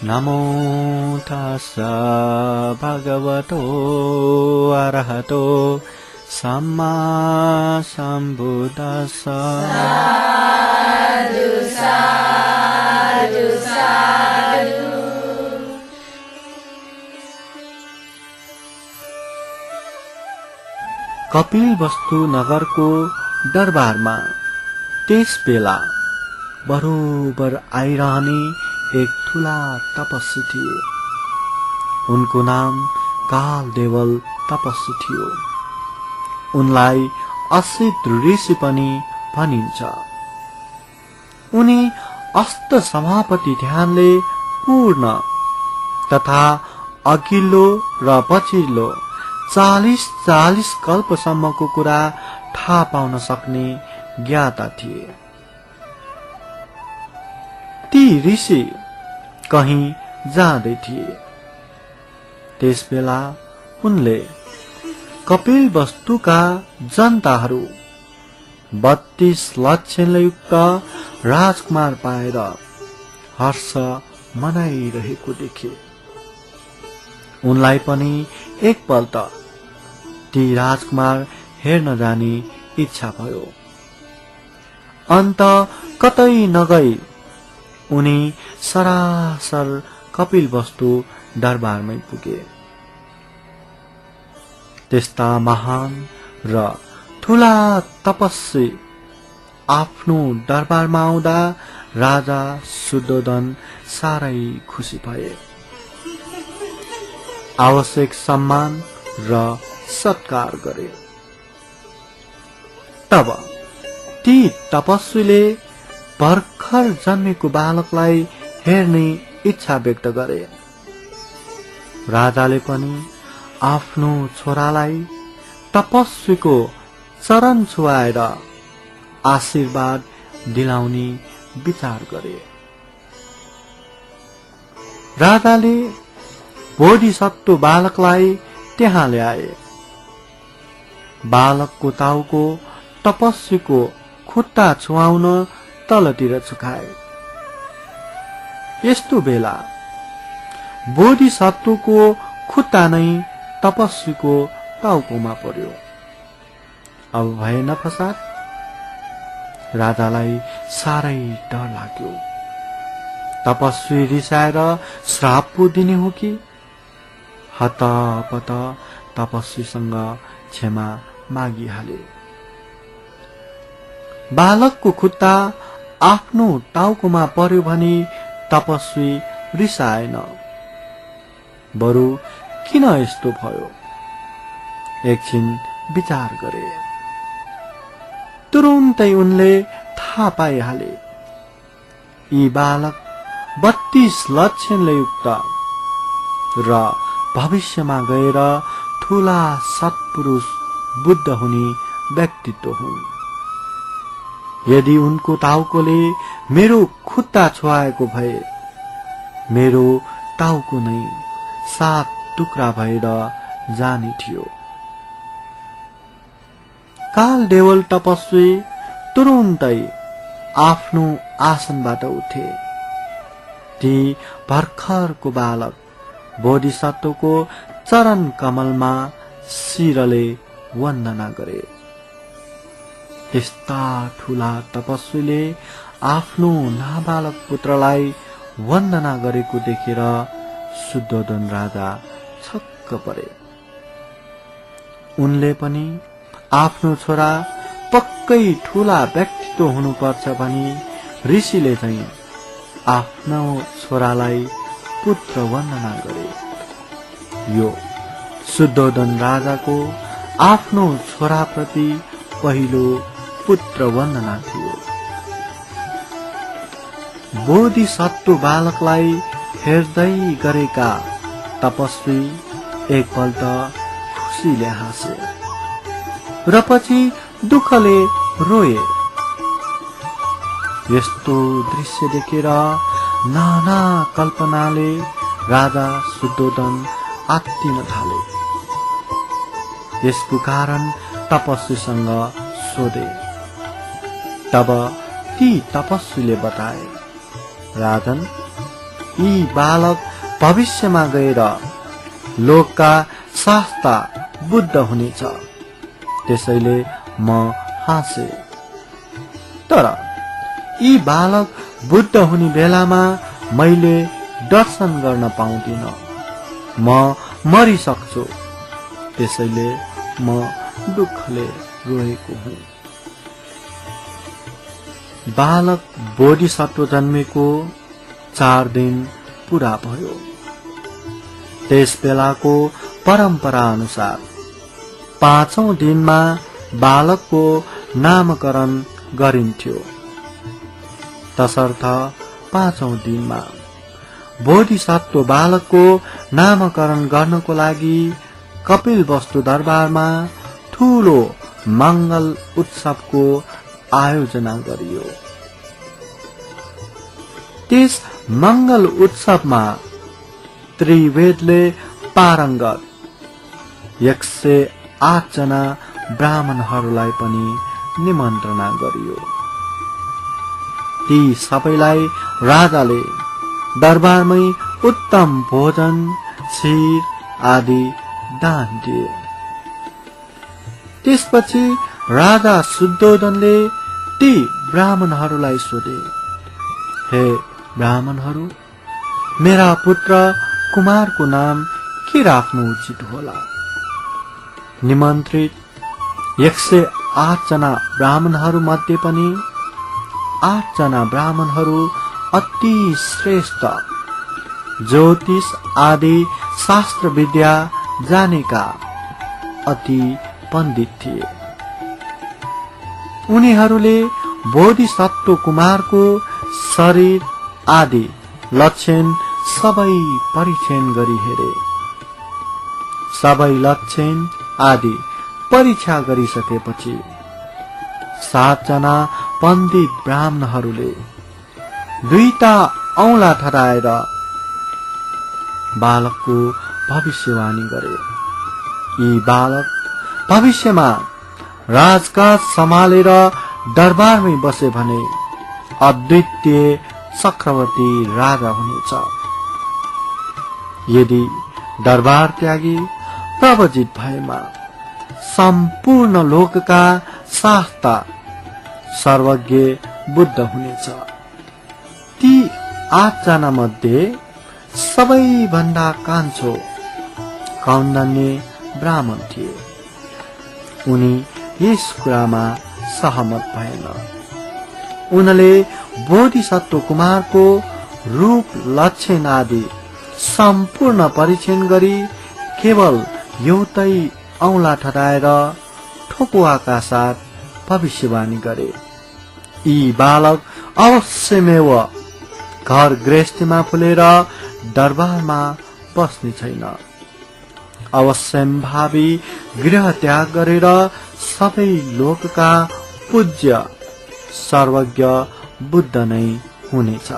नमो तस्स भगवतो अरहतो सम्मा सम्बुद्दस्स। साधु साधु साधु। कपिलवस्तु नगरको दरबारमा त्यस बेला बरोबर आइरहने एक ठूला तपस्वी थिए। उनको नाम कालदेवल तपस्वी थियो। उनलाई असित ऋषि पनि भनिन्छ। उनी अष्ट समापति ध्यानले पूर्ण तथा अघिल्लो र पछिल्लो 40 कल्पसम्मको कुरा थाहा पाउन सक्ने ज्ञाता थिए। ती ऋषि कहीं जाँदै थिए। त्यसबेला उनले कपिलवस्तुका जनताहरू 32 लक्षणले युक्त राजकुमार पाएर हर्ष मनाइरहेको देखे। उनलाई पनि एकपल्ट ती राजकुमार हेर्न जाने इच्छा भयो। अन्त कतै नगई उनी सरासर कपिलवस्तु दरबारमै पुगे। त्यस्ता महान र ठूला तपस्वी आफ्नो दरबारमा आउँदा राजा शुद्धोधन साह्रै खुसी भए। आवश्यक सम्मान र सत्कार गरे। तब ती तपस्वीले भर्खर जन्मेको बालकलाई हेर्ने इच्छा व्यक्त गरे। राजाले पनि आफ्नो छोरालाई तपस्वीको चरण छुवाएर आशीर्वाद दिलाउने विचार गरे। राजाले बोधिसत्व बालकलाई त्यहाँ ल्याए। बालकको टाउको तपस्वीको खुट्टा छुवाउन तलतिर झुकाए। यस्तो बेला बोधिसत्वको खुट्टा नै तपस्वीको टाउकोमा पर्यो। अब भएन फसाद। राजालाई साह्रै डर लाग्यो। तपस्वी रिसाएर श्राप पो दिने हो कि? हतपत तपस्वीसँग क्षमा मागिहाले। बालकको खुट्टा आफ्नो टाउकोमा पर्यो भने तपस्वी रिसाएन। बरु किन यस्तो भयो? एकछिन विचार गरे। तुरुन्तै उनले थाहा पाइहाले। यी बालक 32 लक्षणले युक्त र भविष्यमा गएर ठूला सत्पुरुष बुद्ध हुने व्यक्तित्व हुन्। यदि उनको टाउकोले मेरो खुट्टा छुवाएको भए मेरो टाउको नै 7 टुक्रा भएर जाने थियो। कालदेवल तपस्वी तुरुन्तै आफ्नो आसनबाट उठे। ती भर्खरको बालक बोधिसत्वको चरण कमलमा शिरले वन्दना गरे। यस्ता ठूला तपस्वीले आफ्नो नाबालक पुत्रलाई वन्दना गरेको देखेर शुद्धोधन राजा छक्क परे। उनले पनि आफ्नो छोरा पक्कै ठूला व्यक्तित्व हुनुपर्छ भनी ऋषिले चाहिँ आफ्नो छोरालाई पुत्र वन्दना गरे। यो शुद्धोधन राजाको आफ्नो छोराप्रति पहिलो पुत्र वन्दना थियो। बोधिसत्व बालकलाई हेर्दै गरेका तपस्वी एकपल्ट खुसीले हाँसे र पछि दुःखले रोए। यस्तो दृश्य देखेर नाना कल्पनाले राजा शुद्धोधन आत्तिन थाले। यसको कारण तपस्वीसँग सोधे। तब ती तपस्वीले बताए, राजन, यी बालक भविष्यमा गएर लोकका शास्ता बुद्ध हुनेछ, त्यसैले म हाँसे। तर यी बालक बुद्ध हुने बेलामा मैले दर्शन गर्न पाउँदिन, म मरिसक्छु, त्यसैले म दुःखले रोएको हुँ। बालक बोधिसत्व जन्मेको 4 दिन पूरा भयो। त्यस बेलाको परम्परा अनुसार 5औं दिनमा बालकको नामकरण गरिन्थ्यो। तसर्थ 5औं दिनमा बोधिसत्व बालकको नामकरण गर्नको लागि कपिलवस्तु दरबारमा ठूलो मंगल उत्सवको आयोजना गरियो। त्यस मंगल उत्सवमा त्रिवेदले पारंगत 108 जना ब्राह्मणहरूलाई पनि निमन्त्रणा गरियो। ती सबैलाई राजाले दरबारमै उत्तम भोजन, क्षीर आदि दान दिए। त्यसपछि राजा शुद्धोधनले ती ब्राह्मणहरूलाई सोधे, हे ब्राह्मणहरू, मेरा पुत्र कुमारको नाम के राख्नु उचित होला? निमन्त्रित 108 जना ब्राह्मणहरू मध्ये पनि 8 जना ब्राह्मणहरू अति श्रेष्ठ, ज्योतिष आदि शास्त्र विद्या जानेका अति पण्डित थिए। उनीहरूले बोधिसत्व कुमारको शरीर आदि लक्षण सबै परीक्षण गरी हेरे। सबै लक्षण आदि परीक्षा गरिसकेपछि 7 जना पण्डित ब्राह्मणहरूले 2टा औंला ठडाएर बालकको भविष्यवाणी गरे। यी बालक भविष्यमा राजकाज सम्हालेर दरबारमै बसे भने अद्वितीय चक्रवर्ती राजा हुनेछ। यदि दरबार त्यागी प्रवजित भएमा सम्पूर्ण लोकका शास्ता सर्वज्ञ बुद्ध हुनेछ। ती 8 जना मध्ये सबैभन्दा कान्छो कौन्डन्य ब्राह्मण थिए। उनी यस कुरामा सहमत भएन। उनले बोधिसत्व कुमारको रूप, लक्षण आदि सम्पूर्ण परीक्षण गरी केवल एउटै औंला ठडाएर ठोकुवाका साथ भविष्यवाणी गरे। यी बालक अवश्यमेव घर गृहस्थीमा फुलेर दरबारमा बस्ने छैन। अवश्यम्भावी गृह त्याग गरेर सबै लोकका पूज्य सर्वज्ञ बुद्ध नै हुनेछ।